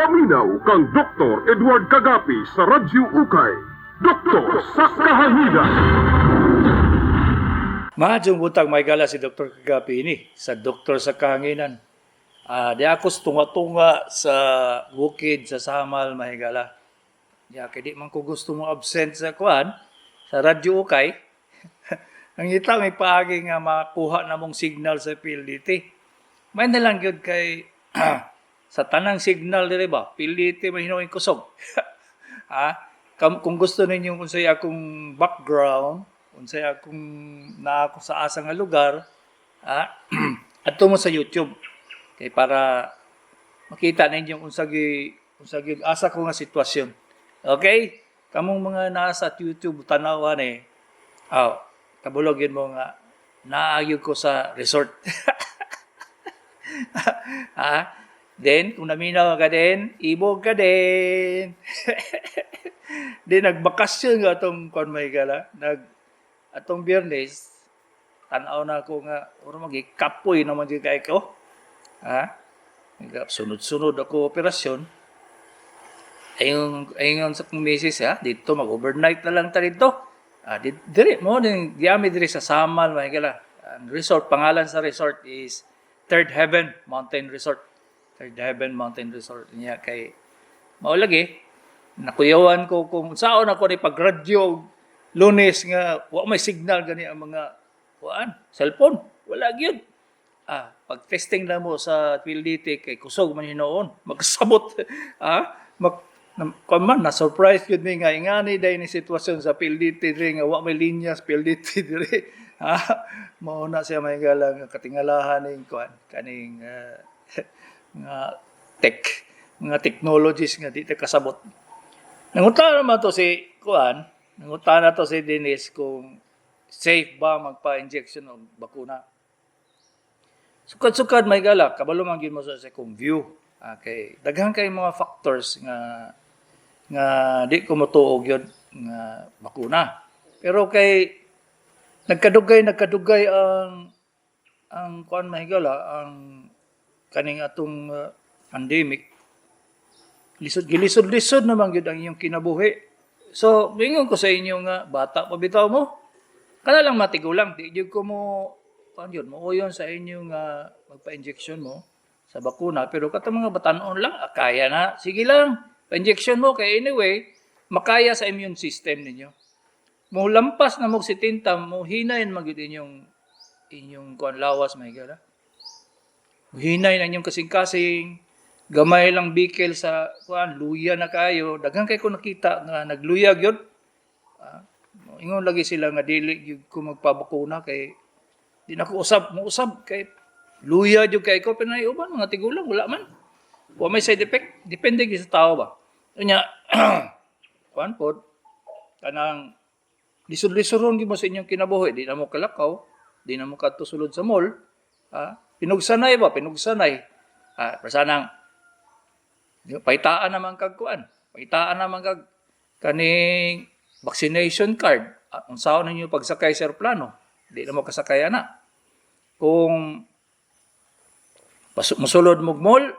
Paminaw kang Dr. Edward Kagapi sa Radyo Ukay. Doktor sa Kahanginan. Maayong buntag, mga higala, si Dr. Kagapi ini sa Doktor sa Kahanginan. Di ako sa tunga-tunga sa bukid sa Samal, mga higala. Ya, kay di man ko gusto mo absent sa kuan sa Radyo Ukay. Ang ita may paagi nga makuha na mong signal sa PLDT. May na lang gyud kay sa tanang signal diri ba, PLDT man hinuon kusog. Ha? Kung gusto ninyo kung unsay akong background, unsay akong na ako sa asa nga lugar, ha? Adto mo sa YouTube kay para makita ninyo unsa gi asa ko nga sitwasyon. Okay? Kamong mga nasa YouTube tanawa ni, aw, kabalo gyud mo nga naa gyud ko sa resort. Ha? Then, kung naminaw ka din, ibog ka din. Di nagbakasyon nga atong kuan, mga higala. Atong Biyernes, tanaw na ako nga oro magikapoy naman jud kay ko. Ha? Sunod-sunod ako operasyon. Ayon sa kong misis, ha, dito mag-overnight na lang ta dito. Ah, diri mo din diami diri sa Samal, mga higala. Ang resort, pangalan sa resort is Third Heaven Mountain Resort. Third Heaven Mountain Resort niya kay mao lagi nakuyawan ko kung saon ako ni pagradyo Lunes nga wa may signal gani ang mga kuan cellphone, wala gyud. Pag testing na mo sa PLDT kay kusog man hinuon magsabot, mag kuan man na surprise gyud mi nga ingani dai ni sitwasyon sa PLDT diri nga wa may linya sa PLDT diri. Mao na siya, mga higala, nga katingalahan ning kuan kaning nga tech, mga technologies nga di ta kasabot. Nangutana naman to si kuan, nangutana to si Dennis kung safe ba magpa-injection og bakuna. Sukad-sukad, mga higala, kabalo man gyud mo sa akong view. Okay, daghan kay mga factors nga nga di ko motuo gyud nga bakuna. Pero kay nagkadugay nagkadugay ang kuan, mga higala, ang kaning atong pandemic, lisod gilisod-lisod naman gyud ang inyong kinabuhi. So, ingon ko sa inyo nga bata pa bitaw mo. Kana lang matigulang, di gyud ko mo kuan yun, mo uyon sa inyo nga magpa-injection mo sa bakuna, pero katong mga batanon lang, kaya na, sige lang, pa-injection mo kay anyway, makaya sa immune system ninyo. Mo lampas na mo 70, mo hinay man gyud inyong inyong kuan lawas, mga higala. Hinay na inyong kasing-kasing, gamay lang bikil sa kuan, luya na kayo. Daghan kay ko nakita nga nagluya gyud. Ingon lagi sila nga dili gyud ko magpabakuna kay di na ko usab, mo usab kay luya gyud kay ko, pero uban mga tigulang wala man. Wa may side effect, depende gyud sa tao ba. Unya kuan pod kanang lisod-lisoron gyud mo sa inyong kinabuhi, di na mo kalakaw, di na mo kadto sulod sa mall. Pinugsanay ba, pinugsanay. Sanang pahitaan naman kag kuan, pahitaan naman kag kaning vaccination card. Unsaon ninyo pagsakay sa eroplano? Di na mo kasakay ana. Kung musulod mo mall,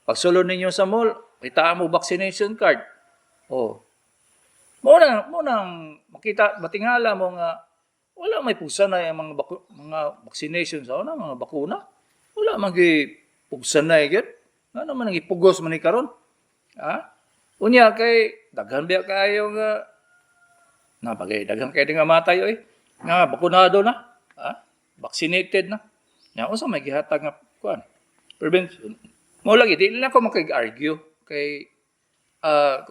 pagsulod ninyo sa mall, pahitaan mo vaccination card. Oh. Mo na makita matingala mo nga wala may pugsanay ang mga vaccination sa una, mga bakuna. Wala man gi pugsanay gyud. Nga naman ang ipugos man ni karon. Ha? Unya kay daghan biya kaayo nga na bagay daghan kay nga matay oy. Nga bakunado na. Ha? Vaccinated na. Nya unsa may gihatag nga kuan? Prevention. Mo lagi di lang ako makig-argue kay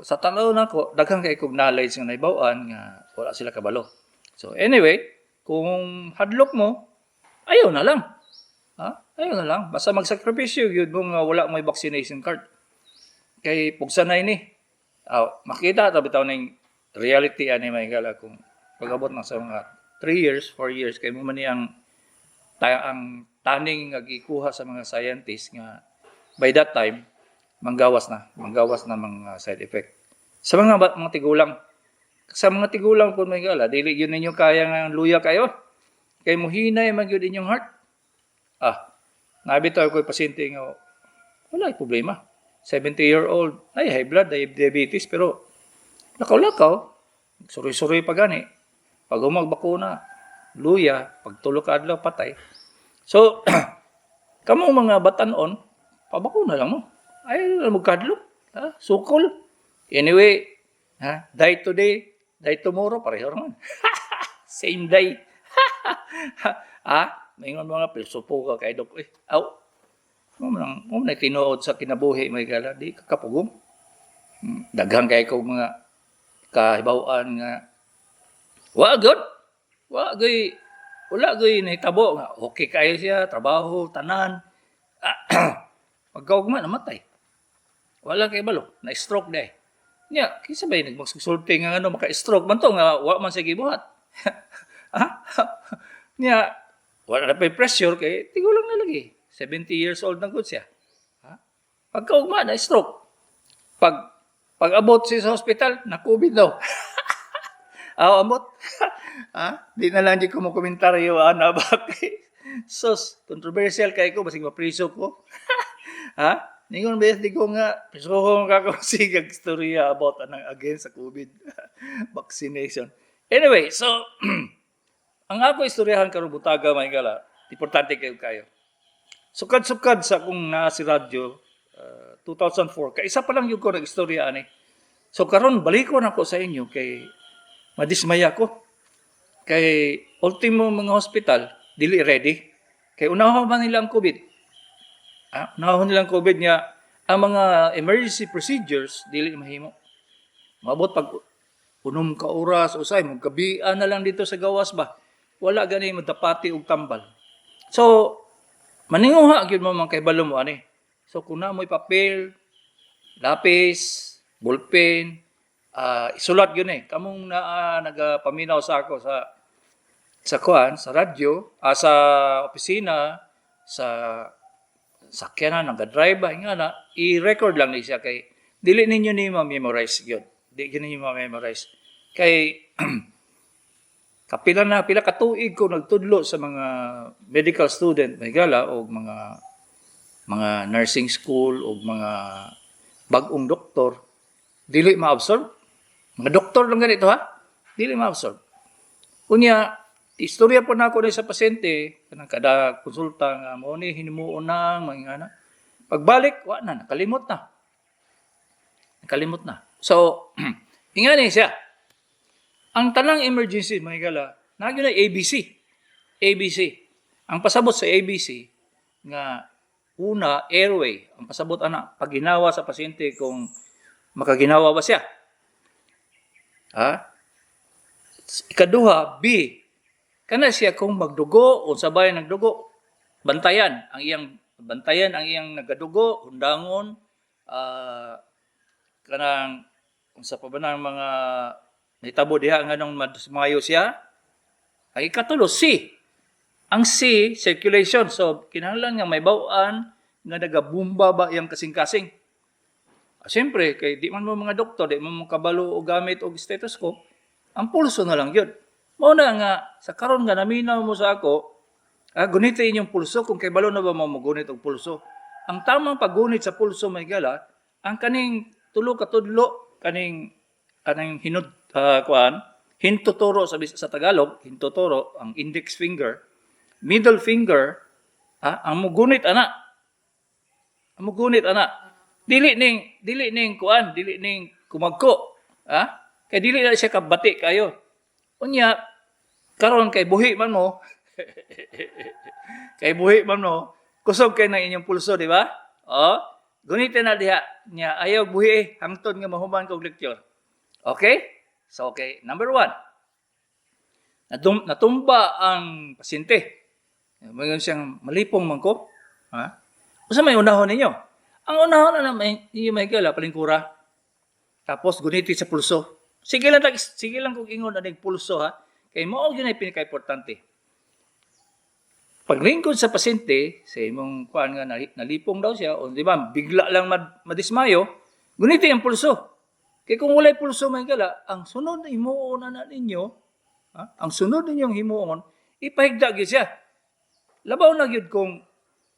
sa tanaw nako daghan kay kog knowledge nga naibaw-an nga wala sila kabalo. So anyway, kung hadlok mo, ayaw na lang. Ha? Ayaw na lang. Basta magsakripisyo gyud mo nga wala may vaccination card. Kay pugsanay ni. Makita ta bitaw ning reality ani, mga higala, kung pag-abot na sa mga 3 years, 4 years kay mo man ni ang ang taning nga gikuha sa mga scientists nga by that time manggawas na mga side effect sa mga tigulang. Sa mga tigulang po, mga higala, dili yun ninyo kaya nga luya kayo kay muhinay man gyud inyong heart. Nabitaw ko pasyente nga wala ay problema. 70-year-old, ay high blood, ay diabetes, pero lakaw-lakaw, suroy-suroy pa gani. Pag human bakuna, luya, pag 3 ka adlaw, patay. So, kamo mga batanon, pabakuna lang mo. Ay, magkadlok, ha? Sukol. Anyway, ha? Die today, die tomorrow, pareho naman. Same day. Ha? Maingon mga pilosopo ka kay dok. Eh, aw. Mo man tinuod sa kinabuhi, may gala, di ka kapugong. Daghan kay ko mga kahibaw-an nga wa good. Wa gyud, wala gyud nahitabo nga okay kayo siya, trabaho, tanan. Pagkaugma, namatay. Wala kay balo, na stroke day. Nya, kinsa bay nagmagsulti nga ano maka-stroke man to nga wa man siya gibuhat? Ha? Nya, wala na pa'y pressure kay tigulang na lagi. 70 years old na gud siya. Ha? Pagkaugma, na stroke. Pag abot siya sa hospital, na COVID daw. Aw, amot. Ha? Di na lang di ko mo komentaryo ana ba kay sos, controversial kay ko, basig mapriso ko. Ha? Ningon ba di ko nga priso ko ka ko istorya about anang against sa COVID vaccination. Anyway, so ang ako istoryahan karon butaga, may gala, importante kayo kayo. Sukad-sukad sa akong naa si radyo, 2004, kaisa pa lang yung ko nag-istorya ani. So karon balikon ako sa inyo kay madismaya ko. Kay ultimo mga hospital dili ready. Kay unahon man nila ang COVID. Ah, unahon nila ang COVID nga ang mga emergency procedures dili mahimo. Maabot pag 6 ka oras usay maggabian na lang dito sa gawas ba. Wala gani madapati og tambal. So maninguha gyud mo man kay balo mo ani. So kung na mo'y papel, lapis, ballpen, isulat yun eh. Kamong na nagapaminaw sa ako sa kuan, sa radyo, sa opisina, sa sakyanan, naga-drive ba, nga na, i-record lang ni siya kay dili ninyo ni ma-memorize yun. Di gyud ninyo ma-memorize. Kay kapila na pila ka tuig ko nagtudlo sa mga medical student, may gala, o mga nursing school o mga bag-ong doktor, dili ma-absorb. Mga doktor lang ganito ha, dili ma-absorb. Unya, istorya po na ako ni sa pasyente, kanang kada konsulta nga mo ni himuon nang mga ana. Pagbalik, wa na, nakalimot na. Nakalimot na. So, ingani siya. Ang tanang emergency, mga gala, naa na ABC. ABC. Ang pasabot sa ABC, nga una, airway. Ang pasabot ana, paginawa sa pasyente kung makaginawa ba siya. Ha? Ikaduha, B. Kana siya kung magdugo o sabay nagdugo, bantayan ang iyang nagadugo, hundangon, kanang unsa pa ba nang mga nahitabo diha nga nung madismayo siya. Ay ikatulo, C. Ang C, circulation. So kinahanglan nga may baw-an nga nagabumba ba iyang kasing-kasing. Siyempre, kay di man mo mga doktor, di man mo kabalo o gamit og stethoscope, ang pulso na lang yun. Mao na nga, sa karon nga naminaw mo sa ako, gunite inyong pulso kung kay balo na ba mo mogunit og pulso. Ang tamang paggunit sa pulso, may gala, ang kaning tulo ka tudlo, kaning kanang hinud kuan, hintuturo sa Tagalog, hintuturo ang index finger, middle finger, ang mugunit ana. Ang mugunit ana. Dili ning kuan, dili ning kumagko, ha? Kay dili na siya kabati kayo. Unya karon kay buhi man mo. Kay buhi man mo, kusog kay ng inyong pulso, di ba? Oh, gunitin na diha. Nya ayaw buhi eh, hangtod nga mahuman kog lecture. Okay? So okay, number 1. Natumba ang pasyente. Mayon siyang malipong man ko. Ha? Unsa may unahon ninyo? Ang unahon na may ninyo, may gala, palingkura. Tapos guniti sa pulso. Sige lang kung ingon aning pulso ha. Kay mao gyud ay pinaka-importante. Paglingkod sa pasyente, sa imong kuan nga nalipong daw siya, o di ba, bigla lang madismayo, guniti ang pulso. Kay kung walay pulso, may gala, ang sunod na himuon na ninyo, ha? Ang sunod ninyong himuon, ipahigda gyud siya. Labaw na gyud kung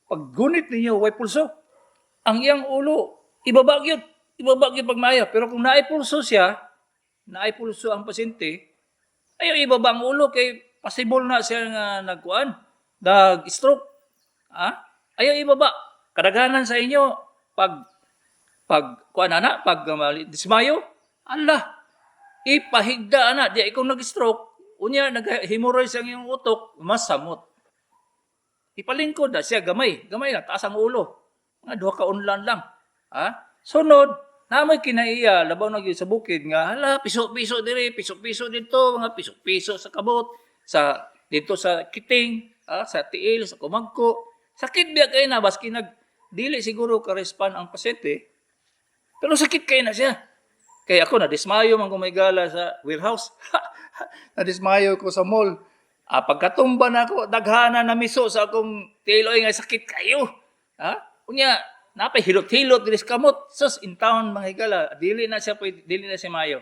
paggunit ninyo way pulso. Ang iyang ulo, Ibaba gyud, ibaba gyud pag maayo. Pero kung naay pulso siya, naay pulso ang pasyente, ayaw ibaba ang ulo kay possible na siya nga nagkuan, nag-stroke. Ha? Ayaw ibaba. Kadaghanan sa inyo pag kuan ana, pag dismayo, Allah, ipahigda ana, di ikaw nag-stroke, unya nag-hemorrhoids ang iyong utok, mas samot. Ipalingkod na siya gamay, gamay na taas ang ulo. Mga duha ka unlan lang. Ha? Sunod, namoy kinaiya labaw na gyud sa bukid nga hala, piso-piso diri, piso-piso dito, mga piso-piso sa kabot, sa dito sa kiting, ha? Sa tiil, sa kumagko. Sakit biya kay na baski nag dili siguro ka respond ang pasyente. Pero sakit kay na siya. Kaya ako nadismayo man ko may gala sa warehouse. Nadismayo ko sa mall. Ah, pagkatumba na ako, daghana na miso sa akong tiil oy nga sakit kayo. Ha? Unya, napay hilot-hilot diri sa kamot. Sus, in town mga higala, dili na siya pwede, dili na siya mayo.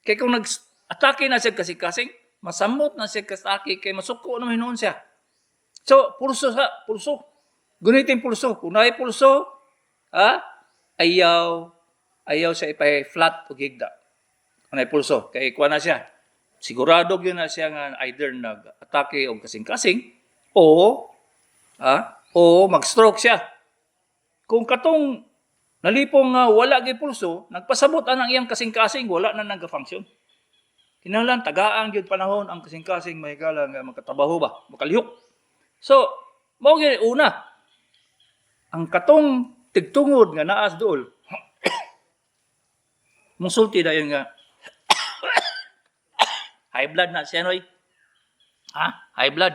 Kay kung nag-atake na siya kasing-kasing, masamot na siya kasaki kay masuko na hinuon siya. So, pulso sa pulso. Gunitin pulso. Kung naay pulso, ha? Ayaw, ayaw siya ipay-flat o higda. Kung naay pulso, kay kuha na siya. Sigurado gyud na siya nga either nag-atake og kasing-kasing o ha, o mag-stroke siya. Kung katong nalipong nga wala gyud pulso, nagpasabot ang iyang kasing-kasing, wala na nag-function. Kinahanglan tagaan gyud panahon ang kasing-kasing, mahigala, nga makatrabaho ba, makalihok. So, mao gyud una. Ang katong tigtungod nga naas dool, musulti dayon nga high blood na siya noy. Ha? High blood.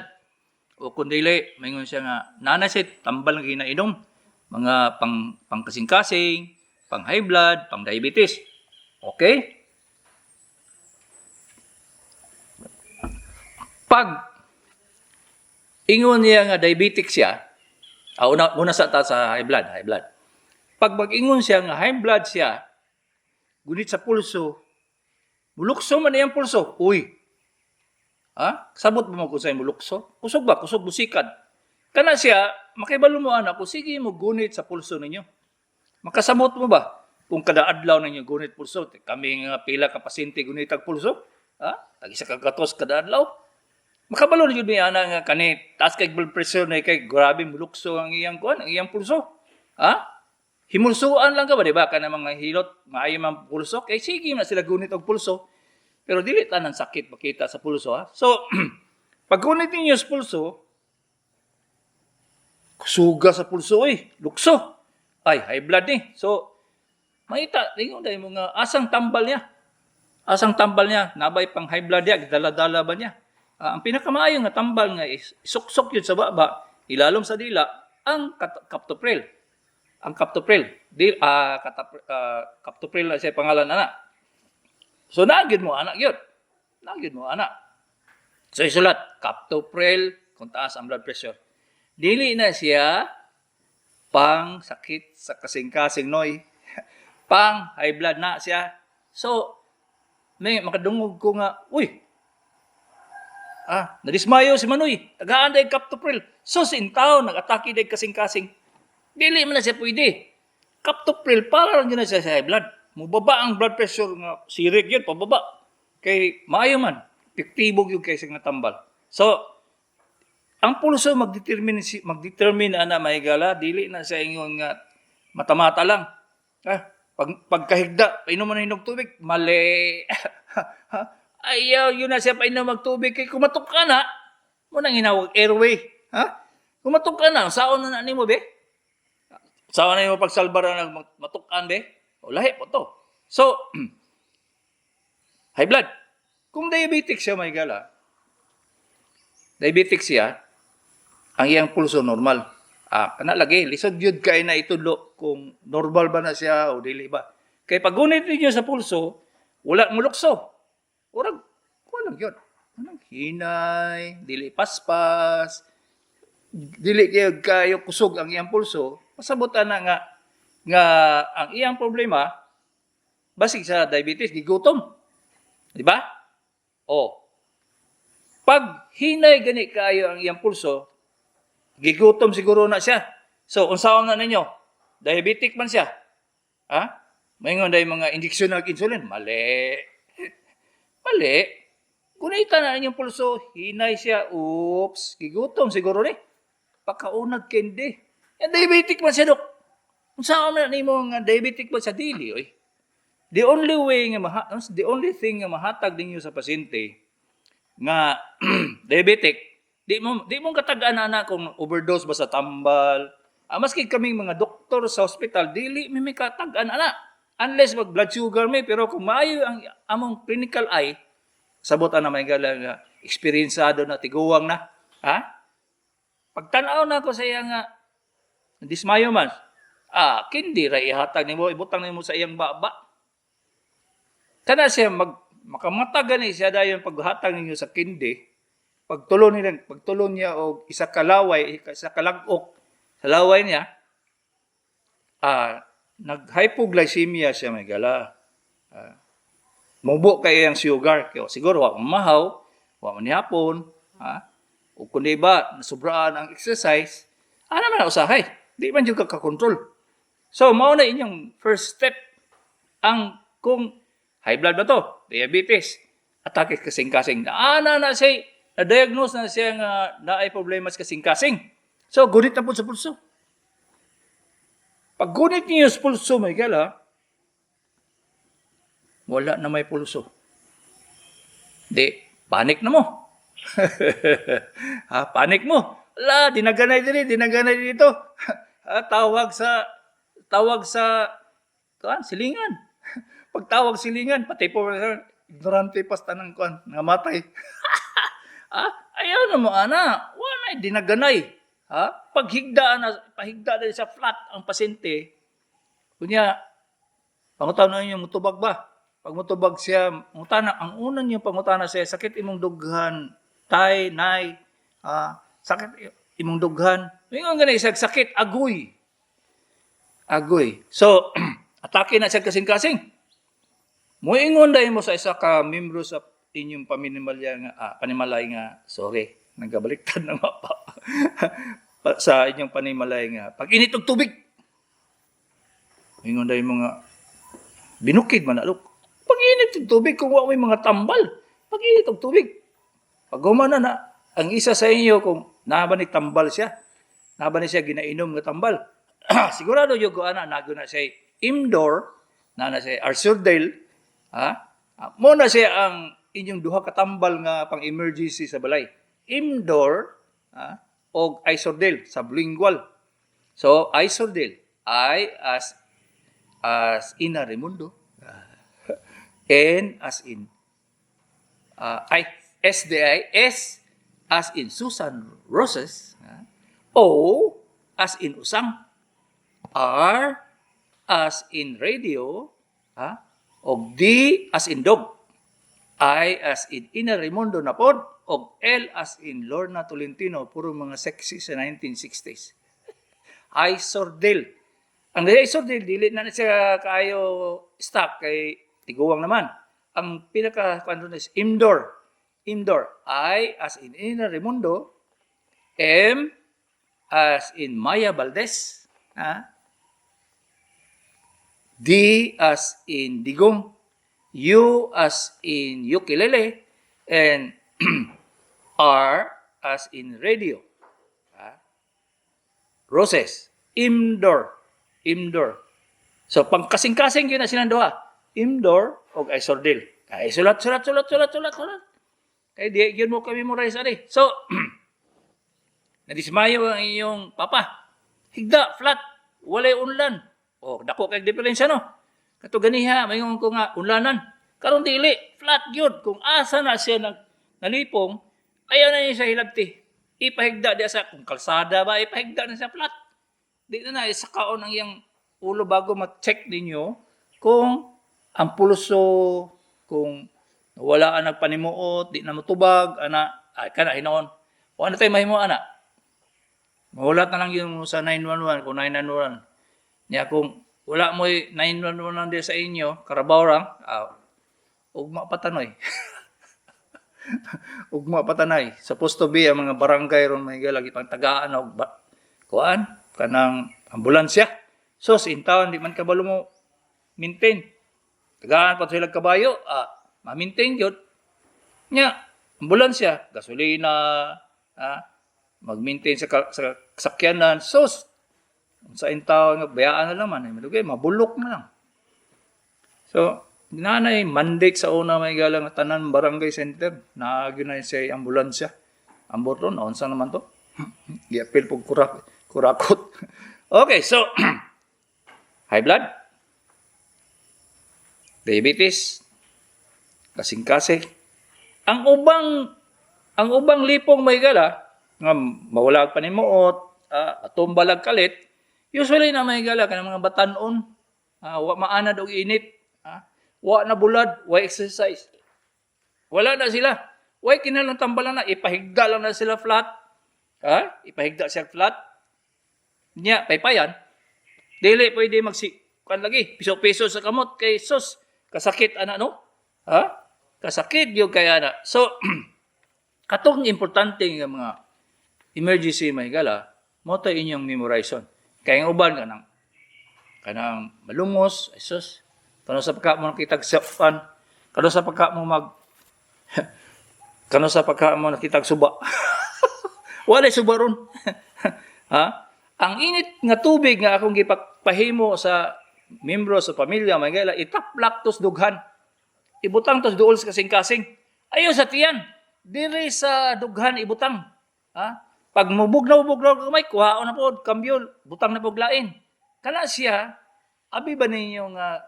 O kung dili, maingon siya nga nana siya tambal nga ginainom, mga pang pangkasing-kasing, pang high blood, pang diabetes. Okay? Pag ingon niya nga diabetic siya, una, una sa ta sa high blood, high blood. Pag mag-ingon siya nga high blood siya, gunit sa pulso, mulukso man iyang pulso. Uy. Ha? Sabot ba mo kung sa'yo mulukso? Kusog ba? Kusog busikad. Kana siya, makibalo mo anak ko, sige mo gunit sa pulso ninyo. Makasabot mo ba? Kung kada adlaw ninyo gunit pulso, kami nga pila ka pasyente gunit ang pulso, ha? Tag isa ka gatos kada adlaw. Makabalo na jud mi ana nga kani taas kay blood pressure na kay grabe mulukso ang iyang kuan, ang iyang pulso. Ha? Himulsuan lang ka ba, di ba? Kana mga hilot, maayo man pulso, kay sige na sila gunit og pulso. Pero dili tanan sakit makita sa pulso, ha. So, pag gunit ninyo sa pulso, suga sa pulso eh, lukso. Ay, high blood ni. So, makita, tingnan dahil mga asang tambal niya. Asang tambal niya, nabay pang high blood niya, dala-dala ba niya? Ah, ang pinakamaayo nga tambal nga is isuksok yun sa baba, ilalom sa dila, ang captopril. Ang captopril. Di, captopril na siya pangalan ana. So naagid mo anak yun. Naagid mo anak. So isulat, captopril kung taas ang blood pressure. Dili na siya pang sakit sa kasing-kasing noy. Pang high blood na siya. So, may makadungog ko nga, uy, nadismayo si Manoy. Tagaan dahil captopril. So, in town, nag-atake dahil kasing-kasing. Dili man na siya pwede. Captopril, para lang yun na siya sa high blood. Mubaba ang blood pressure nga, sirik yun, pababa. Kay, maayo man, epektibo yun kay nga tambal. So, ang pulso magdetermine ana, mahigala, dili na sa ingon nga mata-mata lang. Ah, pag pagkahigda, painom mo na hinog tubig, mali. Ayaw, yun na siya painom magtubig kay kumatok ka na. Mo nang hinawag airway, ha? Kumatok ka na, saon na na nimo be? Saon na nimo pagsalbar na matukan be? O lahi po to. So, high blood. Kung diabetic siya, mahigala, diabetic siya, ang iyang pulso normal. Ah, kana lagi lisod gyud kay na itudlo kung normal ba na siya o dili ba. Kay pag gunit ninyo sa pulso, wala mulukso. Urag kuan lang gyud. Anong hinay, dili paspas, dili kayo kayo kusog ang iyang pulso, pasabot ana nga nga ang iyang problema basig sa diabetes, gigutom. Di ba? O. Pag hinay gani kayo ang iyang pulso, gigutom siguro na siya. So, unsaon na ninyo? Diabetic man siya. Ha? Maingon dahil mga injection ng insulin. Mali. Mali. Gunita na inyong pulso, hinay siya. Oops, gigutom siguro ni. Pakaunag kendi. Yan, diabetic man siya, dok. Kung saan na nimo nga diabetic man sa dili, oy. The only thing nga mahatag ninyo sa pasyente nga diabetic, di mo katag-an na kung overdose ba sa tambal. Ah, maski kaming mga doktor sa hospital, dili mi may katag-an ana. Unless mag blood sugar mi, pero kung maayo ang among clinical eye, sabot ana may gala nga eksperyensado na, tiguwang na. Ha? Pagtanaw na ko sa iya nga dismayo man. Ah, kindi ra ihatag nimo, ibutang nimo sa iyang baba. Kana siya mag makamata gani siya dayon paghatag ninyo sa kindi. Pagtulo niya og isa ka laway, isa ka lag-ok sa laway niya, ah, nag-hypoglycemia siya, may gala. Ah, mubo kay ang sugar. Kaya siguro wa mahaw, wa man nihapon, ha? O kundi ba nasubraan ang exercise, ana man na usahay. Di man jud ka ka-control. So mao na inyong first step ang kung high blood ba to, diabetes, atake kasing-kasing. Ana na siya, na-diagnose na siya nga naay problema sa kasing-kasing. So, gunit na po sa pulso. Pag gunit niyo sa pulso, may gala, wala na may pulso. Di, panic na mo. Ha, panic mo. La, dinaganay diri, dinaganay dito. Ha, tawag sa kuan, silingan. Pagtawag silingan, pati po ignorante pas tanang kuan, namatay. Ah, ayaw na mo ana. Wala dinaganay. Ha? Paghigda na pahigda na sa flat ang pasyente. Kunya, pangutana niyo, mutubag ba? Pag mutubag siya, pangutana, ang una niyo pangutana siya, "Sakit imong dughan, tay, nay, ah, sakit imong dughan?" Mingon gani siya, "Sakit, agoy." Agoy. So, atake na siya kasing-kasing. Muingon dahil mo sa isa ka membro sa inyong paminimalya nga, ah, panimalay nga, sorry, nagkabaliktad na mapa. Sa inyong panimalay nga, pag init og tubig, ingon dahil mga binukid man alok. Pag init og tubig, kung wa may mga tambal, pag init og tubig. Pag humana na, ang isa sa inyo, kung naa ni tambal siya, naa ni siya ginainom nga tambal, sigurado yung ko ana, nago na siya Imdor, na siya Arsurdale, ha? Ah, mo na siya ang inyong duha ka tambal nga pang emergency sa balay. Imdor, ha, og Isordil, sublingual. So, Isordil, I as Ina Raimundo, N as in I S D I S as in Susan Roses, ha? O as in Usang, R as in radio, ha? Og D as in dog, I as in Ina Raimundo na pod, og L as in Lorna Tolentino, puro mga sexy sa 1960s. Isordil. Ang Isordil, dili na na siya kaayo stock kay tiguwang naman. Ang pinaka kuan is Imdor. Imdor. I as in Ina Raimundo, M as in Maya Valdez, ha? D as in Digong, U as in ukulele, and R as in radio. Ha? Roses. Imdor. Imdor. So, pangkasing-kasing yun na silang duha. Imdor o Isordil. Ay, sulat, sulat, sulat, sulat, sulat, sulat. Kaya di, yun mo kami memorize ani. So, nadismayo ang iyong papa. Higda, flat, walay unlan. O, dako kay diferensya, no? Kato ganiha, mayon ko nga unlanan. Karon dili, flat gyud. Kung asa na siya nag nalipong, ayaw na niya siya hilabti. Ipahigda diya sa kung kalsada ba, ipahigda na siya flat. Di na na isakaon ang iyang ulo bago ma-check ninyo kung ang pulso, kung wala ang nagpanimuot, di na motubag, ana, ay, kana, hinoon. Wala na tayo mahimo, ana. Mahulat na lang yung sa 911, kung 911. Niya kung wala mo'y 911 lang sa inyo, karabaw lang, ah, ugma patanoy. Ugma patanay. Supposed to be ang mga barangay ron may lagi pang tagaan og kuan kanang ambulansya. Sos in town di man kabalo mo Maintain. Tagaan pa sila kabayo, ma-maintain gyud. Nya, ambulansya, gasolina, mag-maintain sa sakyanan. Sus, sa taon nga bayaan na lang man, ay malugay, mabulok na lang. So, nanay mandate sa una may galang nga tanan barangay center, naagi na siya ambulansya. Ambot ron, unsa naman to? Giapil pug kurakot. Okay, so high blood, diabetes, kasing-kasing. Ang ubang lipong may gala nga mawala pa ni muot, atong balag kalit, usually na may gala kanang mga batanon, wa maanad og init, wa na bulad, wa exercise. Wala na sila. Way kinahanglan tambalan na ipahigda lang na sila flat. Ha? Ipahigda siya flat. Nya paypayan. Dili pwede magsi kuan lagi piso-piso sa kamot kay sus kasakit ana, no? Ha? Kasakit gyud kay ana. So katong importante nga mga emergency may gala mo to inyong memorization. Kay ang uban kanang malungos, ay sus, kano sa pagka mo nakitag pan, kano sa pagka mo nakitag suba. Wala suba ron. Ha? Ang init nga tubig nga akong gipapahimo sa membro sa pamilya, may gala, itaplak tos dughan. Ibutang tos duol sa kasing-kasing. Ayo sa tiyan. Diri sa dughan ibutang. Ha? Pag mubugnaw-bugnaw gamay, kuhaon na po, kambyo, butang na po lain. Kana siya, abi ba ninyo nga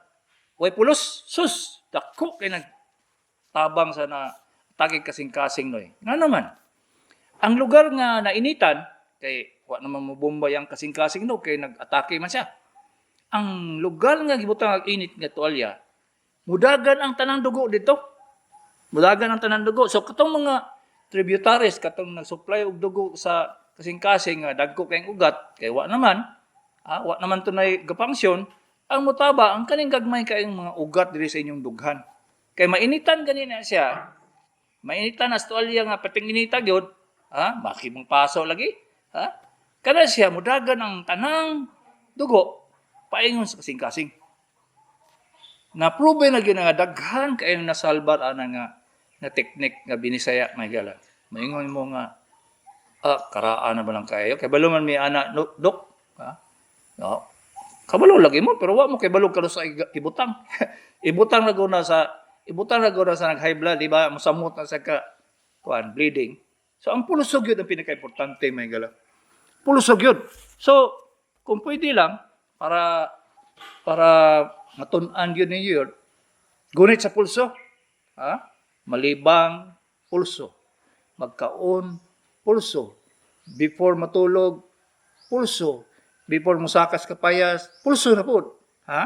way pulos? Sus, dako kay nagtabang sa na tagig kasing-kasing noy. Nga naman, ang lugar nga nainitan, kay wa naman mo bombay ang kasing-kasing no, kay nag-atake man siya. Ang lugar nga gibutang ang init nga tuwalya, mudagan ang tanang dugo dito. Mudagan ang tanang dugo. So katong mga tributaries, katong nag-supply og dugo sa kasing-kasing nga dagko kayong ugat, kay wa naman, wa naman tunay gapangsyon, ang mutaba ang kaning gagmay kayong mga ugat diri sa inyong dughan. Kay mainitan gani na siya, mainitan as tuwalya nga pating inita gyud, ha, maki mong paso lagi, ha? Kana siya mudagan ang tanang dugo paingon sa kasing-kasing. Na-prove na gyud nga daghan kayong nasalbar ana nga na teknik nga binisaya may gala. Maingon mo nga karaan na ba lang kayo? Kay balo man mi ana no, dok, ha? No. Kabalo lagi mo pero wa mo kay balo kano sa ibutang. Ibutang na guna sa nag high blood, di ba? Musamot na sa ka kuan bleeding. So ang pulusog yun ang pinaka-importante may gala. Pulusog yun. So kung pwede lang para matun-an yun ninyo yun, gunit sa pulso. Ha? Malibang, pulso. Magkaon, pulso. Before matulog, pulso. Before musakas kapayas, pulso na po. Ha?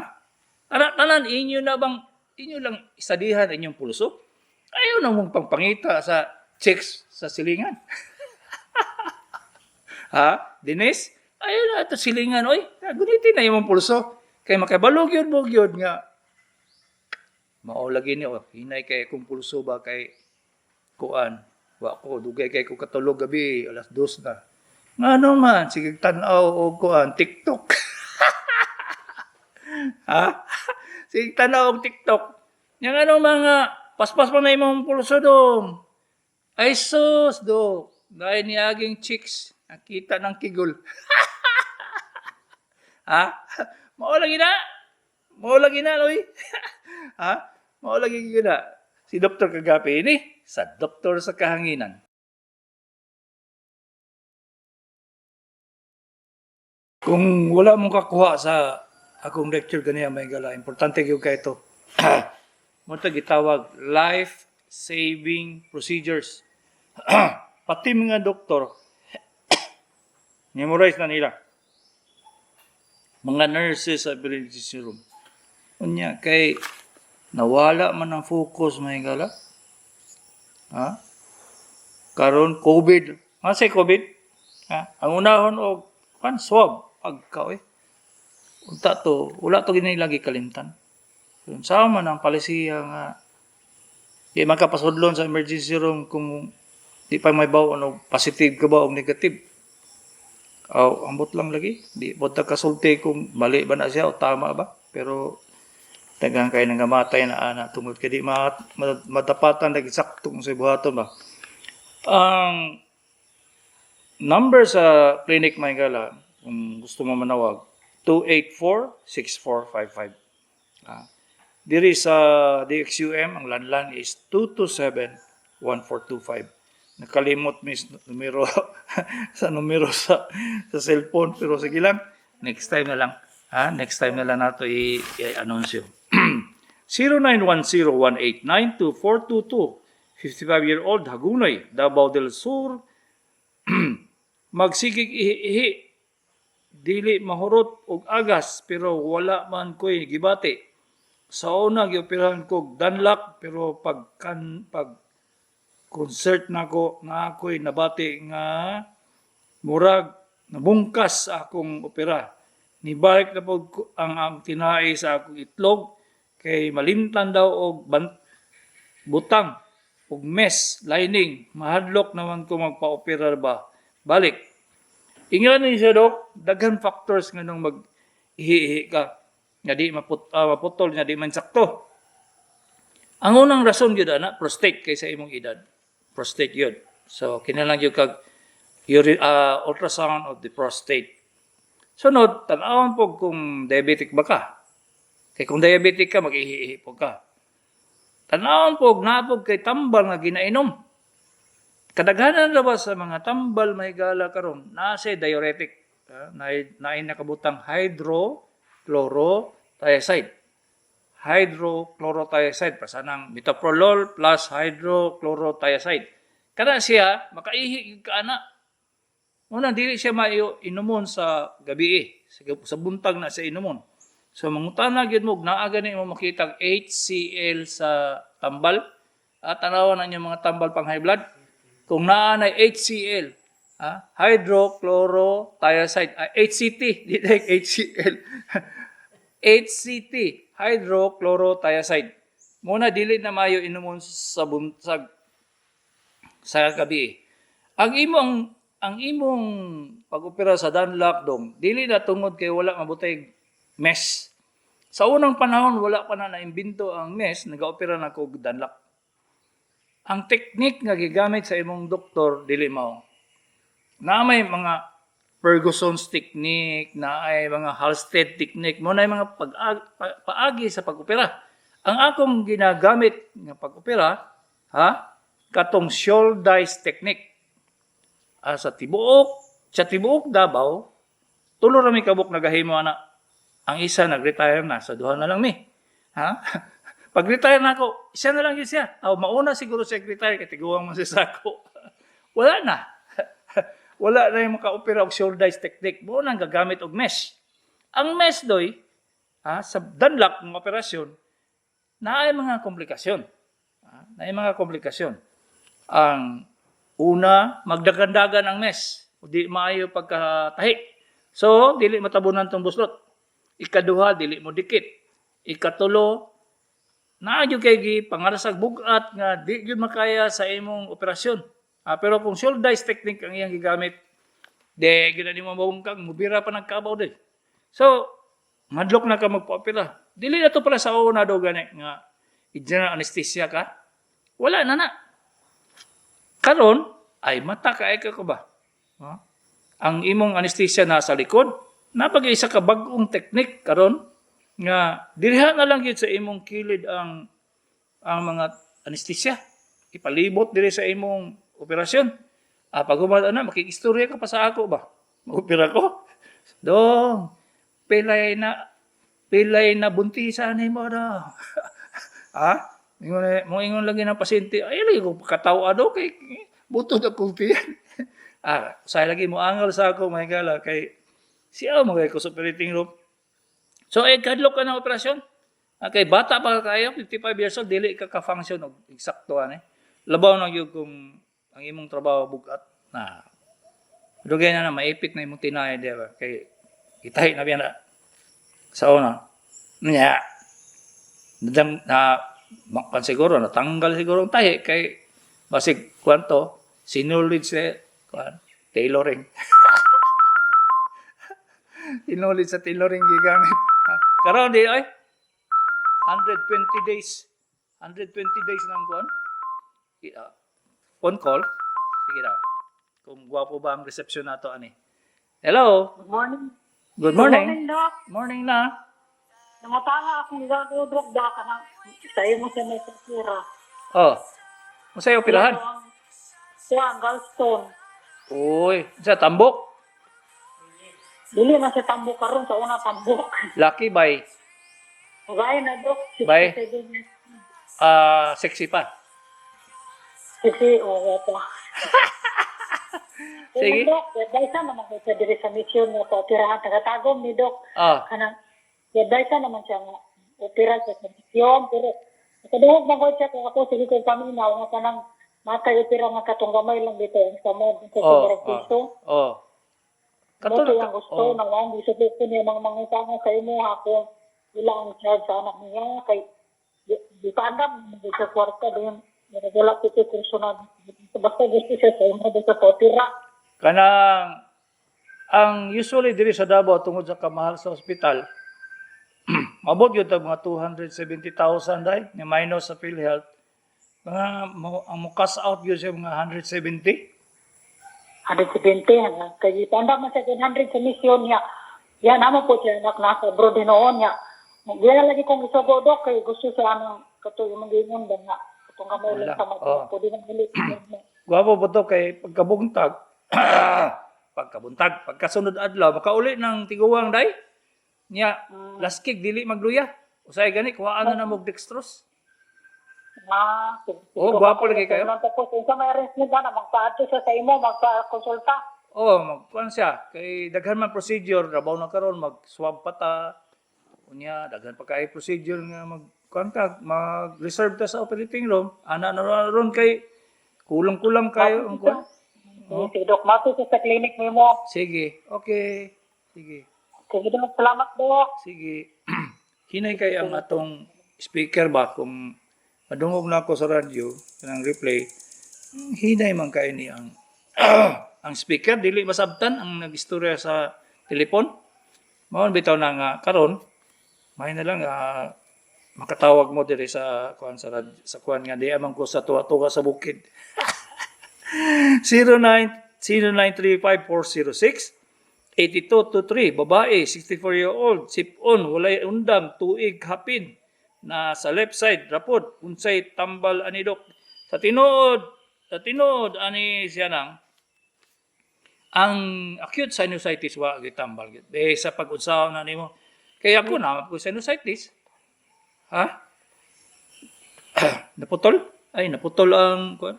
Tanan, tanan, inyo na bang, inyo lang isadihan inyong pulso? Ayaw na mong pangpangita sa chicks sa silingan. Ha? Denise? Ayaw na ito silingan, oy. Gunitin na imong pulso. Kay makabalog yun mo yun nga. Mao lagi ni, oh, hinay kay kung pulso ba kay kuan. Wa ko, dugay kay ko katulog gabi, 2:00 na. Nga naman, sige tan-aw o kuan, TikTok. Ha? Sige tan-aw og TikTok. Yang ano mga paspas pa na imong pulso dong. Ay sus do, dahil niaging chicks, nakita ng kigol. Ha? Mao lagi na. Mao lagi na, Loy. Ha? Mao lagi na. Si Dr. Kagapi ini sa Doktor sa Kahanginan. Kung wala mong kakuha sa akong lecture ganiya may gala, importante gyud kay ito. Mo to gitawag life saving procedures. Pati mga doktor memorize na nila. Mga nurses sa emergency room. Unya kay nawala man ang focus may gala. Ha? Karon COVID. Nga say COVID? Ha? Ang unahon og kan swab pagka oy. Unta to, wala to gini lagi kalimtan. Kung sama man ang palisiya nga di man ka pasudlon sa emergency room kung di pa may bawo ano positive ka ba o negative. Aw, ambot lang lagi. Di po ta kasulti kung mali ba na siya o tama ba. Pero Daghan kay nangamatay na ana tungod kay di matapatan lagi sakto kung sa buhaton ba. Ang number sa clinic, mga higala, kung gusto mo manawag, 284-6455. Diri sa DXUM, ang landline is 227-1425. Nakalimot mis numero sa numero sa cellphone, pero sige lang, next time na lang. Ha? Next time na lang nato i-anunsyo. 0910-189-2422. 55-year-old, Hagunoy, Davao del Sur. Magsigig ihi-ihi, dili mahurot og agas, pero wala man ko'y gibati. Sa una gioperahan ko Dunlop, pero pag concert nako na ako'y nabati nga murag nabungkas sa akong opera. Nibalik na pod ang tinai sa akong itlog kay malimtan daw og butang og mesh lining. Mahadlok naman ko magpa-opera ba. Balik. Ingon ni siya, Dok, daghan factors nga nung mag ihi ka nga di maputol, nga di man sakto. Ang unang rason gyud ana, prostate, kay sa imong edad. Prostate yun. So kinahanglan gyud kag ultrasound of the prostate. Sunod, tan-awon po kung diabetic ba ka. Kay kung diabetic ka, mag-ihi-ihi po ka. Tan-awon po, naa pod kay tambal nga ginainom. Kadaghanan na ba sa mga tambal, mga higala, karon, nasa diuretic, na nakabutang hydrochlorothiazide. Hydrochlorothiazide, pasanang metoprolol plus hydrochlorothiazide. Kana siya, makaihi ka ana. Una, dili siya maiyo inumon sa gabi eh. Sa buntag na siya inumon. So, mangutana gyud mo, naa gani mo makita ang HCl sa tambal. At tanawan na mga tambal pang high blood. Kung naa na HCl, hydrochlorothiazide, HCT, di na HCl. HCT, hydrochlorothiazide. Muna dili na maayo inumon sa buntag, sa gabi. Ang imong pag-opera sa Dunlop dong, dili na tungod kay wala mabutay mesh. Sa unang panahon wala pa na naimbento ang mesh, nagaopera na ko og Dunlop. Ang technique nga gigamit sa imong doktor dili mao. Na may mga Ferguson's technique, na ay mga Halsted technique, mo na mga paagi sa pag-opera. Ang akong ginagamit nga pag-opera, ha, katong Shouldice technique. Sa tibuok Davao, tulo ra mi kabuk nagahimo ana. Ang isa nag-retire na, sa duha na lang mi. Ha? Pag-retire na ako, siya na lang yun siya. Aw, mauna siguro siya retire kay tiguang man siya sa ako. Wala na. Wala na yung maka-opera og Shouldice technique. Mo nang gagamit og mesh. Ang mesh doy, ha, sa Dunlop ng operasyon, naay mga komplikasyon. Ha, naay mga komplikasyon. Ang una, magdagandagan ang mesh. Di maayo pagkatahi. So, dili matabunan tong buslot. Ikaduha, dili mo dikit. Ikatulo, naa gyud kay gi pangarasag bugat nga di gyud makaya sa imong operasyon. Pero kung Shouldice technique ang iyang gigamit, di gyud na nimo mabungkag, mubira pa nagkabaw di. So, madlok na ka magpa-opera. Dili na to pala sa una daw gani nga i-general anesthesia ka. Wala na na. Karon ay mata ka ay ka ko ba? Ha? Ang imong anesthesia nasa likod, napag isa ka bag-ong technique karon nga dirha na lang gyud sa imong kilid ang mga anesthesia. Ipalibot diri sa imong operasyon. Pag human na, makikistorya ka pa sa ako ba? Mag-opera ko? Dong, pilay na buntisan mo daw. Ha? Ingon mo ingon lagi ng pasyente, ay lagi ko katawa daw kay butod akong tiyan. Say lagi mo angal sa ako, mga higala, kay siya mo kay ko sa operating room. So ay kadlok ka ng operasyon. Kay bata pa ka kayo, 55 years old, dili ka ka-function og eksakto ani. Labaw na gyud kung ang imong trabaho bugat na. Dugay na na maipit na imong tinay, di ba? Kay itahi na biya na sa una. Nya. Nadam, na makan siguro natanggal siguro ang tahi kay basig kwanto sinulid sa kuan tailoring. Sinulid sa tailoring gigamit. Karon di ay. 120 days. 120 days ng kuan. Phone call. Sige daw. Kung gwapo ba ang reception nato ani. Hello. Good morning. Good morning. Good morning, Doc. Morning na. Namutanga akong gagawin, Doc, baka na sa imo sa may sakira. Oh. Unsay operahan? Siya ang gallstone. Uy, sa tambok. Dili na siya tambok karon sa una tambok. Lucky by Gaya na, Doc. Bye. 67 years. Ah, sexy pa. Sisi, oo pa. Sige. Doc, advice naman ko siya diri sa mission nga paoperahan. Tagatagom ni Doc. Kanang, advice naman siya nga opera siya sa mission. Pero, nakaduhog man ko siya kung ako, sige ko paminaw nga kanang matay opera nga katong gamay lang dito ang samod sa Oh, sobrang piso. Oh. Kato Kato ang gusto oh. Nang wang gusto ko niya mga mangutana sa imo ako ila ang charge sa anak niya kay di pa andam di sa kwarta doon wala ko kurso na basta gusto siya sa imo sa potira. Kanang ang usually diri sa Davao tungod sa kamahal sa ospital, mabot yun tag mga 270,000 day ni minus sa PhilHealth mga mo, ang mo cash out yun siya mga 170. 170 ha kay andam man sa 100 sa misyon niya yan amo po siya anak nasa abroad noon niya. Gaya lagi kong isugo, Dok, kay gusto siya anang kato yung mga ingon ba nga katong kamay lang Wala. sa mga Oh. pwede nang huli. Gwapo ba to kay pagkabuntag pagkabuntag pagkasunod adlaw makauli ng tiguang day niya laskig dili magluya usay gani kuhaan na na og dextrose. Ah, sige. Oh, gwapo lagi kayo. Tapos, unsa may arrangement na magpaadto siya sa imo, magpa-konsulta. Oh, magkuan siya kay daghan man procedure rabaw na karon mag-swab pa ta. Unya daghan pa kay procedure nga magkuan ka, mag-reserve ta sa operating room. Ana na ron kay kulang-kulang kayo ang kuan. Oh. Sige, Dok. Mato siya sa clinic nimo. Sige. Okay. Sige. Sige, Dok. Salamat, Dok. Sige. Hinay kay ang atong speaker ba kung madungog na ako sa radyo kanang replay. Hinay man kay ni ang ang speaker dili masabtan ang nagistorya sa telepon. Mao bitaw na nga karon may na lang makatawag mo diri sa kuan sa radyo, sa kuan nga di amang ko sa tuwa-tuwa sa bukid. 09 0935406 8223, babae, 64-year-old, sipon, walay undang, tuig hapin, na sa left side, rapod, unsay tambal ani, Dok? Sa tinuod ani siya nang ang acute sinusitis wa gitambal gyud. Eh sa pag-unsaon na nimo. Kaya ako na ko sinusitis. Ha? Naputol? Ay, naputol ang kuan.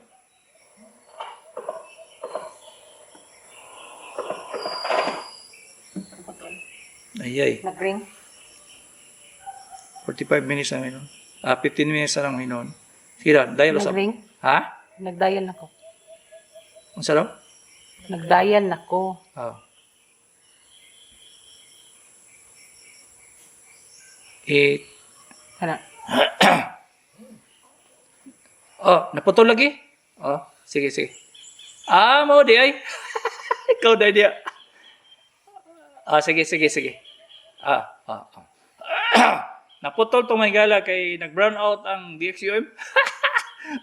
Ay, ay. Nag-ring? 45 minutes na hinon. Ah, 15 minutes na lang hinon. Sige lang, dial usap. Nag-ring? Ha? Nag-dial na ko. Unsa daw? Nag-dial na ko. Ah. Eh, Kana. Oh, naputol lagi? Oh, sige, sige. Ah, mo di ay. Ikaw dai dia. Ah, sige, sige, sige. Ah, ah, ah. Naputol tong may gala kay nag-brown out ang DXUM.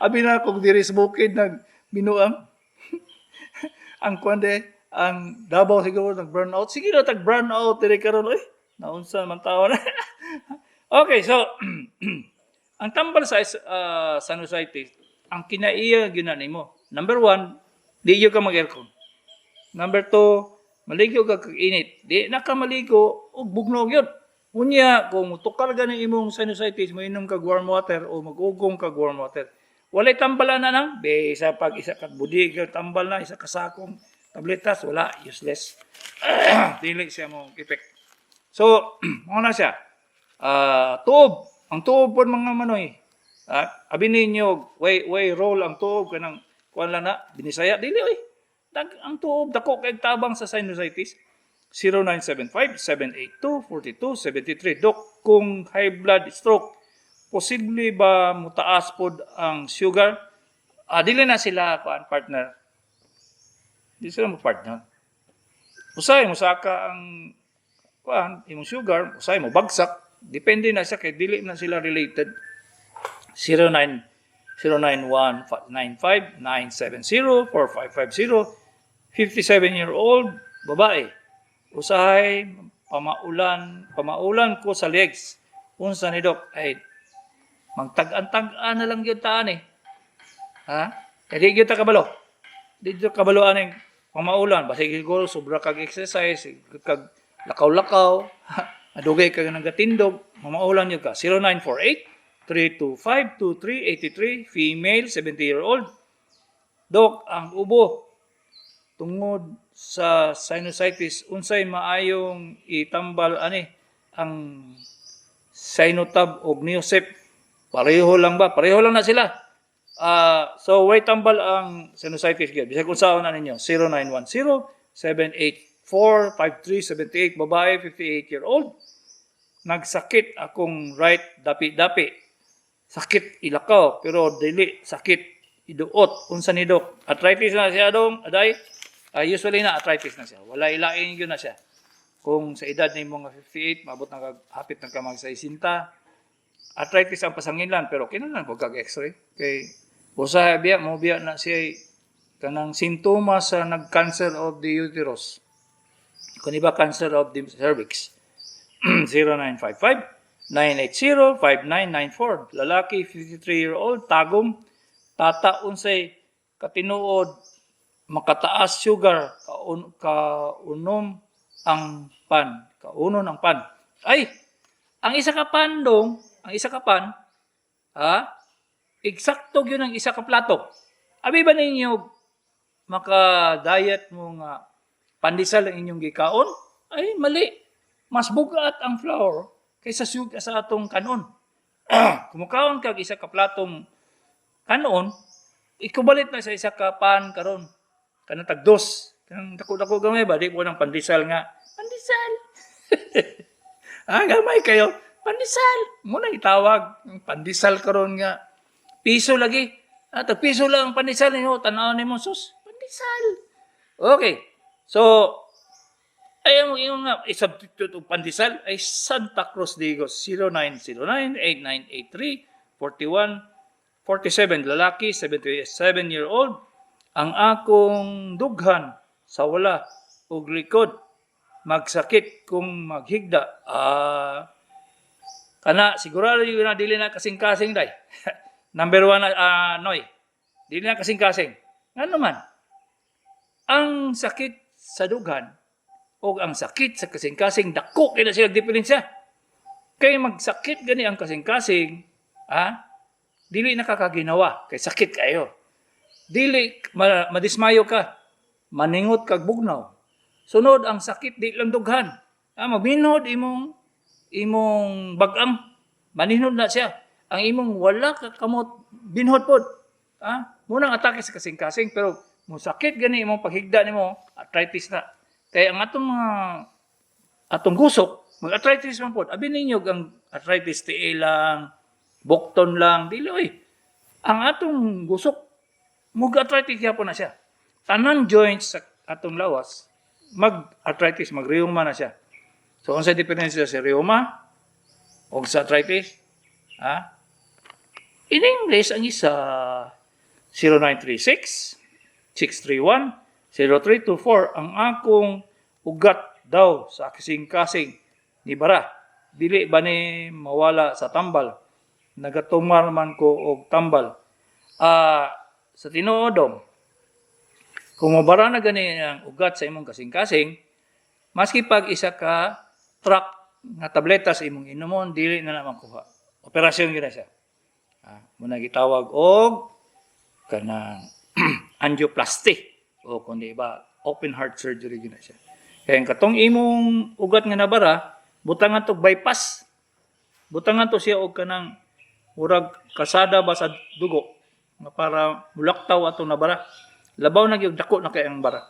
Abi na kung diri sa bukid nag binuang. Ang kuan de, ang Davao siguro nag brown out. Sige na tag brown out diri karon oy. Naunsa man taon. Okay, so ang tambal sa sinusitis, ang kinaiya gyud na nimo. Number one, di gyud ka mag-aircon. Number two, maligo ka kag init. Di na ka maligo og bugnaw gyud. Unya, kung tukar gani imong sinusitis, moinom kag warm water o mag-ugong kag warm water. Walay tambal na nang, be, isa pag isa ka budig, tambal na, isa ka sakong tabletas, wala, useless. Dili siya mo effect. So, mao na siya. Ah, tuob. Ang tuob po mga manoy. Ah, abi ninyo, way way roll ang tuob kanang kuan lang na binisaya dili oy. Ang tuob dako kay tabang sa sinusitis. 0975-782-4273. Dok, kung high blood stroke, posible ba mutaas pod ang sugar? Ah, dili na sila kuan partner. Di sila mo partner. Usay musaka ang kuan imong sugar, usay mo bagsak. Depende na siya kay dili na sila related. 09 091 95 970 4550, 57-year-old babae. Usahay pamaulan pamaulan ko sa legs. Unsa ni, Dok? Ay, magtag-an-tag-an na lang gyud taan eh. Ha? Kaya di gyud ta kabalo. Di gyud kabalo aning pamaulan. Basta siguro sobra kag exercise, kag lakaw-lakaw, adugay kag nagatindog, mamaulan gyud ka. 0948 325 2383, female, 70-year-old. Dok, ang ubo tungod sa sinusitis, unsay maayong itambal ani, ang Sinutab og Neosep? Pareho lang ba? Pareho lang na sila. Ah, so way tambal ang sinusitis gyud. Bisag unsaon na ninyo. 0910 784 5378, babae, 58-year-old. Nagsakit akong right dapi-dapi. Sakit ilakaw pero dili sakit iduot. Unsa ni, Dok? Arthritis na siya dong, aday. Usually na arthritis na siya. Wala ilain gyud na siya. Kung sa edad nimo nga 58, maabot na kag hapit na ka mag 60, arthritis ang pasanginlan, pero kinahanglan pud kag x-ray kay usahay biya mo biya na siya kanang sintomas sa nag-cancer of the uterus. Kung iba, cancer of the cervix. 0955 980 5994, lalaki, 53-year-old, Tagum. Tata, unsay katinuod makataas sugar kaunom ang pan, kaunon ang pan? Ay, ang isa ka pan dong, ang isa ka pan, ha? Eksakto gyud ang isa ka plato. Abi ba ninyo maka-diet mo nga pandesal ang inyong gikaon? Ay, mali. Mas bugat ang flour kaysa sugar sa atong kanon. Kumukaon kag isa ka platong kanon, ikubalit na sa isa ka pan karon. Kanang tag dos. Kanang dako-dako gamay ba, di mo nang pandesal nga. Pandesal. Ah, gamay kayo. Pandesal. Muna itawag. Ang pandesal karon nga piso lagi. Ah, tag piso lang ang pandesal ninyo. Tanaw nimo, sus. Pandesal. Okay. So, ay ang iyong nga i-substitute og pandesal ay Santa Cruz Digos. 0909 8983 41 47, lalaki, 77-year-old. Ang akong dughan sa wala og likod magsakit kung maghigda. Ah, kana sigurado yun na dili na kasing-kasing, day. Number one na, noy. Dili na kasing-kasing. Ngano man? Ang sakit sa dughan o ang sakit sa kasing-kasing, dako kay na sila diferensya. Kay magsakit gani ang kasing-kasing, ah, dili na kakaginawa kay sakit kayo. Dili madismayo ka, maningot kag bugnaw. Sunod, ang sakit di lang dughan. Ah, maminhod imong imong bagang. Maninhod na siya. Ang imong wala ka kamot, binhod pod. Ah, munang atake sa kasing-kasing, pero mo sakit gani imong paghigda nimo, arthritis na. Kaya ang atong mga atong gusok, mag-arthritis man pod. Abi ninyo ang arthritis tiil lang, bukton lang, dili oy. Ang atong gusok mag-arthritis gyapon na siya. Tanan joints sa atong lawas mag-arthritis, mag-rheuma na siya. So, unsa diferensya sa rheuma o sa arthritis? Ha? In English, ang isa, 0936 631 0324. Ang akong ugat daw sa kasing-kasing ni bara. Dili ba ni mawala sa tambal? Nagatumar man ko og tambal. Ah, sa tinuod, kung mabara na gani ang ugat sa imong kasing-kasing, maski pag isa ka truck nga tableta sa imong inumon, dili na naman kuha. Operasyon gyud na siya. Ah, muna gitawag og kanang angioplasty o kung di ba open heart surgery gyud na siya. Kaya ang katong imong ugat nga nabara, butangan to bypass. Butangan to siya og kanang murag kasada ba sa dugo nga para mulaktaw atong nabara. Labaw na gyud dako na kay ang bara.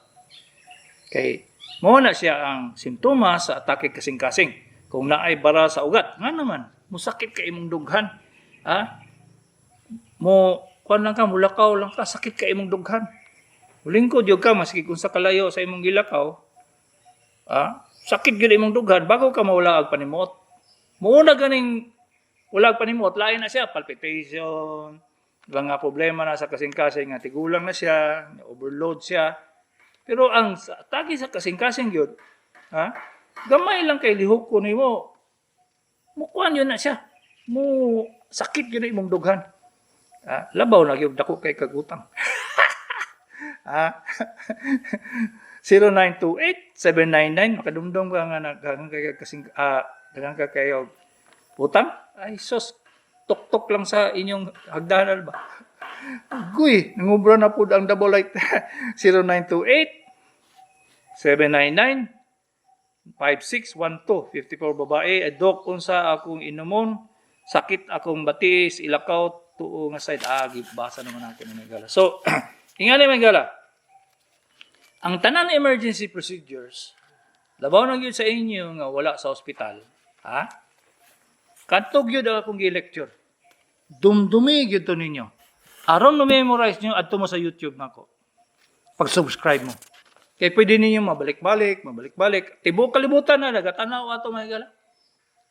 Kay mao na siya ang simptomas sa atake kasing-kasing. Kung naay bara sa ugat, nga naman, musakit ka imong dughan. Ha? Mo kuan lang ka, mulakaw lang ka, sakit ka imong dughan. Mulingkod gyud ka maski kung sa kalayo sa imong gilakaw. Ah, sakit gyud imong dughan bago ka mawala og panimuot. Muuna ganing wala pa nimo, lain na siya, palpitation, mga problema na sa kasing-kasing nga tigulang na siya, overload siya. Pero ang atake sa kasing-kasing yun, ha? Gamay lang kay lihok ko nimo. Mukuan yun na siya. Mo sakit yun na imong dughan. Ha? Labaw na gyud dako kay kagutang. Ha? 0928-799, makadumdum ka nga naghagang kay kasing daghang ka kayo utang. Ay sus, tok-tok lang sa inyong hagdanan ba. Guy, nangubra na pud ang double light. 0928 799 5612. 54 babae. Eh, Dok, unsa akong inumon, sakit akong batis, ilakaw tuo nga side. Ah, gibasa naman natin ni gala. So, ingani may gala. Ang tanan emergency procedures, labaw na gyud sa inyo nga wala sa ospital, ha? Kadto gyud ang akong gi-lecture. Dumdumi gyud to ninyo. Aron no memorize niyo, adto mo sa YouTube nako. Pag-subscribe mo. Kay pwede ninyo mabalik-balik, mabalik-balik. Tibuok kalibutan na nagatanaw ato, mga gala.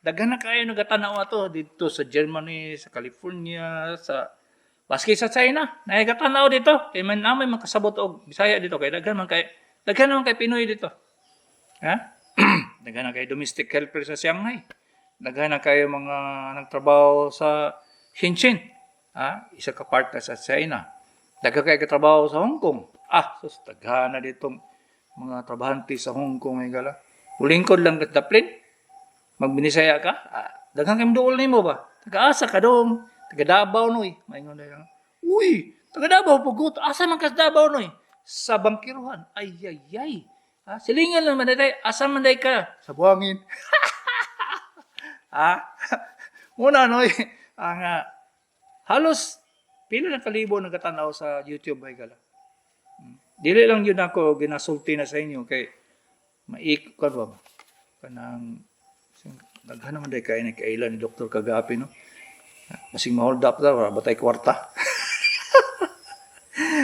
Daghan na kayo nagatanaw ato dito sa Germany, sa California, sa baski sa China. Nagatanaw dito. Kay man namay makasabot og Bisaya dito kay daghan man kay Pinoy dito. Ha? Daghan na kay domestic helper sa Shanghai. Daghan na kayo mga nagtrabaho sa Shenzhen. Ha? Isa ka part na sa China. Daghan kayo katrabaho sa Hong Kong. Ah, sus, daghan na ditong mga trabahante sa Hong Kong ay gala. Ulingkod lang ka daplin. Magbinisaya ka. Ah, daghan kayong duol nimo ba? Taga-asa ka dong. Taga Davao noy. Maingon na lang. Uy, taga Davao pugot. Asa man ka sa Davao noy? Sa bangkiruhan. Ay, ay, ay. Ah, silingan lang man day. Asa man day ka? Sa buhangin. Ah, muna noy. Ang halos pila na kalibo nagatanaw sa YouTube ay gala. Dili lang yun ako ginasulti na sa inyo kay maik kan ba kanang daghan naman day kay ni kaila ni Dr. Kagapi, no. Masing ma-hold up daw batay kwarta.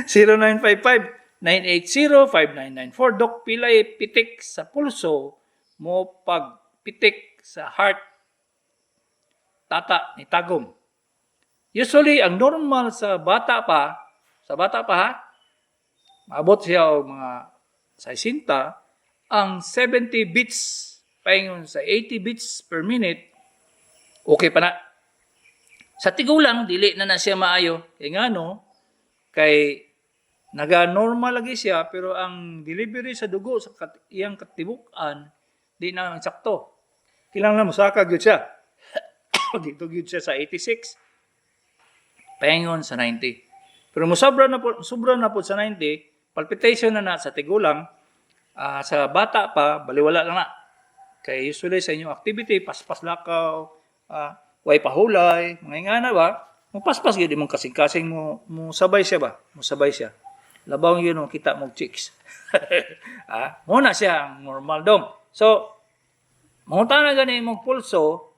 0955 980 5994. Dok, pilay pitik sa pulso mo pag pitik sa heart tata ni Tagom? Usually ang normal sa bata pa ha, maabot siya og mga 60, ang 70 beats paingon sa 80 beats per minute, okay pa na. Sa tigulang, dili na na siya maayo. Kay ngano? Kay naga-normal lagi siya pero ang delivery sa dugo sa iyang katibuk-an di na ang sakto. Kailangan mosaka gyud siya. Dito gyud siya sa 86 paingon sa 90. Pero mosobra na po, sobra na po sa 90, palpitation na na sa tigulang, sa bata pa, baliwala lang na. Kay usually sa inyong activity, paspas lakaw, way pahulay, mga ingana ba, mo paspas gyud imong kasing-kasing mo, mo sabay siya ba? Mo sabay siya. Labaw yun mo kita mo chicks. Mo na siya ang normal dong. So, mangutana gani imong pulso,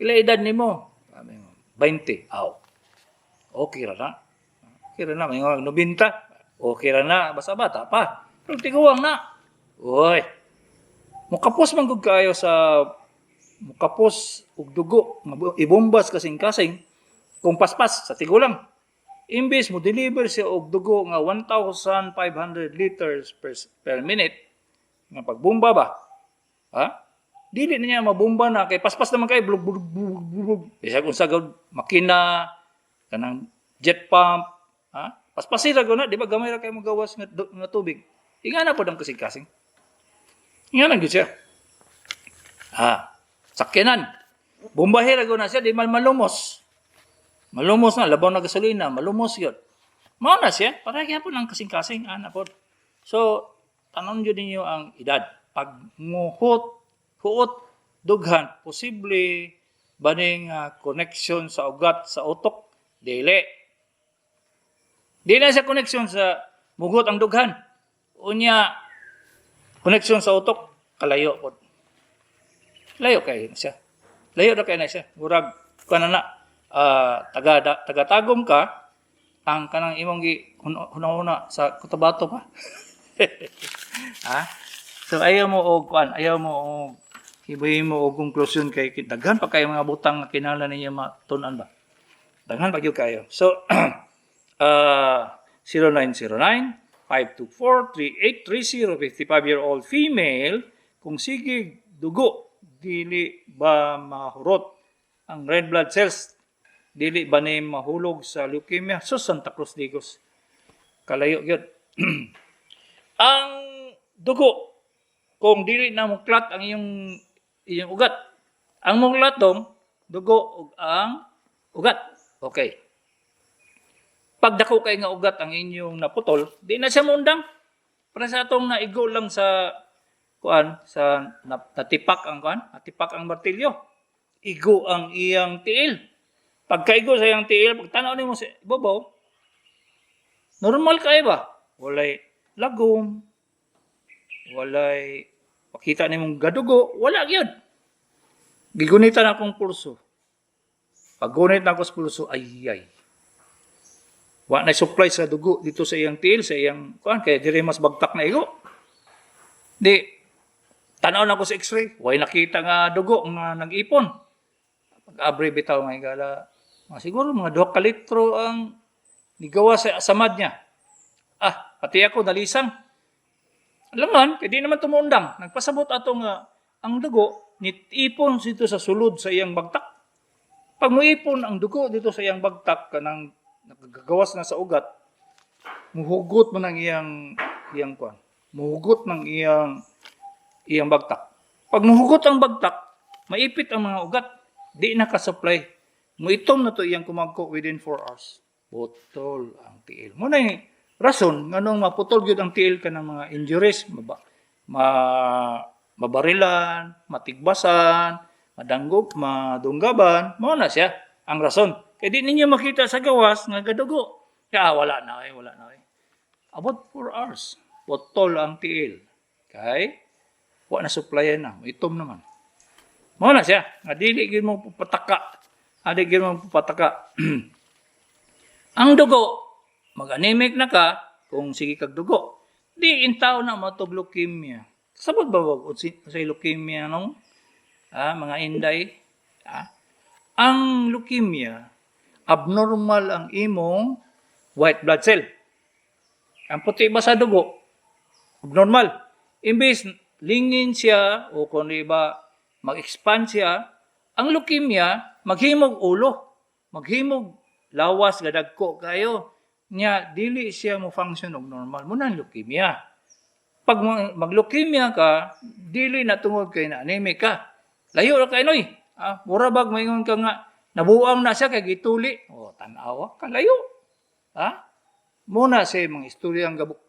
ila edad nimo? Sabi mo, 20. Aw. Okay ra na. Okay ra na. May mga 90. Okay ra na. Basta bata pa. Pero tiguang na. Uy. Mukapos man gud kaayo sa mukapos og dugo, ibombas kasing-kasing kung paspas sa tigulang. Imbis mo deliver siya og dugo nga 1,500 liters per minute nga pagbomba ba? Ha? Dili na niya mabomba na kay paspas naman kay blug blug blug blug. Bisag unsa gud makina kanang jet pump, ha? Paspasira gud na, di ba gamay ra kay mo gawas nga tubig. Ingana pod ang kasing-kasing. Ingana gyud siya. Ha, sakyanan. Bombahe ra gud na siya, di man malumos. Malumos na, labaw na gasolina, malumos yun. Mao na siya, para gyapon ang kasing-kasing, ana pod. So, tanon jud ninyo ang edad. Pag muhot, huot, dughan, posible baning connection sa ugat sa utok? Dili. Di na siya connection sa mugot ang dughan. Unya, connection sa utok, kalayo pod. Layo kay na siya. Layo na kay na siya. Murag kana na taga Tagum ka, ang kanang imong gi huna-huna sa Cotabato pa. Ha? So ayaw mo og kuan, ayaw mo og Hibayin mo og konklusyon kay daghan pa kayo mga butang nga kinahanglan ninyo matun-an ba. Daghan pa gyud kayo. So 0909 524 3830, 55-year-old female, kung sige dugo, dili ba mahurot ang red blood cells, dili ba ni mahulog sa leukemia? So Santa Cruz Digos, kalayo gyud. Ang dugo, kung dili na muklat ang iyong ugat, ang muklat dong dugo ug ang ugat. Okay, pag dako kay nga ugat ang inyong naputol, di na siya muundang. Para sa atong naigo lang sa kuan, sa natipak ang kuan, natipak ang martilyo. Igo ang iyang tiil. Pagkaigo sa iyang tiil, pag tanaw nimo sa ibabaw, normal kay ba? Walay lagom, walay pakita nimong gadugo, wala gyud. Gigunitan akong pulso. Paggunit na ako sa pulso, ay ay. Wa na supply sa dugo dito sa iyang tiil, sa iyang kuan, kaya diri mas bagtak na igo. Di tanaw na ko sa x-ray, way nakita nga dugo nga nag-ipon. Pag-abre bitaw nga higala, mga siguro mga 2 ka litro ang nigawa sa samad niya. Ah, pati ako nalisang. Alam man, kay di naman tumuundang. Nagpasabot ato nga ang dugo nitipon dito sa sulod sa iyang bagtak. Pag moipon ang dugo dito sa iyang bagtak, kanang nagagawas na sa ugat, muhugot mo ng iyang iyang kuan. Muhugot ng iyang iyang bagtak. Pag muhugot ang bagtak, maipit ang mga ugat, di na ka-supply. Muitom na to iyang kumagko within 4 hours. Putol ang tiil. Mo na yung rason nganong maputol gyud ang tiil ka ng mga injuries, mabarilan, matigbasan, madanggog, madunggaban, mao na siya ang rason. Kay di ninyo makita sa gawas nga gadugo. Kaya wala na eh, wala na eh. About 4 hours, putol ang tiil. Kay wa na supplyan na, itom naman. Mao na siya, nga dili gyud mo pataka. Dili gyud mo pataka. Ang dugo, mag-anemic na ka kung sige kag dugo. Di intaw na matog leukemia. Sabot ba wag sa leukemia nung mga inday? Ah, ang leukemia, abnormal ang imong white blood cell. Ang puti ba sa dugo? Abnormal. Imbes lingin siya o kung di ba mag-expand siya, ang leukemia maghimog ulo, maghimog lawas gadagko kayo. Nya dili siya mo function og normal mo nang leukemia. Pag mag-leukemia ka, dili na tungod kay na anemic ka. Layo ra kay noy. Ah, mura bag maingon ka nga nabuang na siya kay gituli. O tan-awa ka layo. Ha? Muna sa mga istorya ang gabok.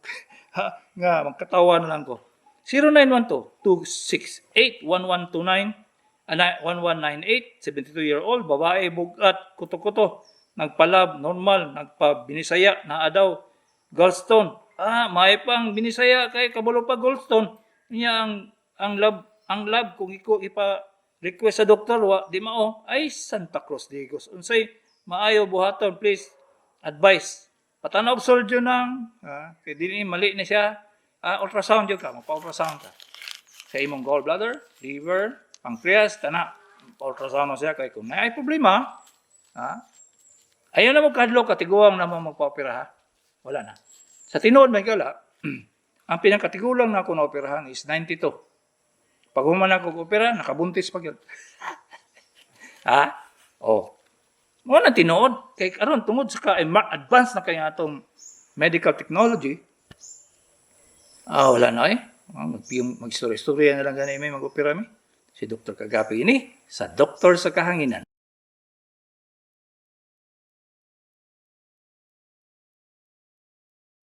Ha, nga magkatawa na lang ko. 0912-268-1129, 1198, 72-year-old, babae, bugat, kuto-kuto, nagpa-lab, normal, nagpa-binisaya, naa daw, gallstone. Ah, may pang binisaya kay kabalo pa gallstone. Niya ang lab kung iko ipa request sa doktor, wa di mao ay Santa Cruz Digos. Unsay maayo buhaton, please advice. Patanaw soldier nang kay dili mali na siya. Ah, ultrasound jud ka, magpa-ultrasound ka. Sa imong gallbladder, liver, pancreas, tana. Ultrasound na siya kay kung naay problema, ayaw na mo kadlok, katiguang na mo magpa-opera ha. Wala na. Sa tinuod may gala, ang pinakatigulang na ako na operahan is 92. Pag human ako opera, nakabuntis pa gyud. Ha? Oh. Mo na tinuod kay karon tungod sa ka advance na kay atong medical technology. Ah, wala na eh. Ah, magpiyong magstorya-istorya na lang gani may mag-opera mi. Si Dr. Kagapi ini sa Doktor sa Kahanginan.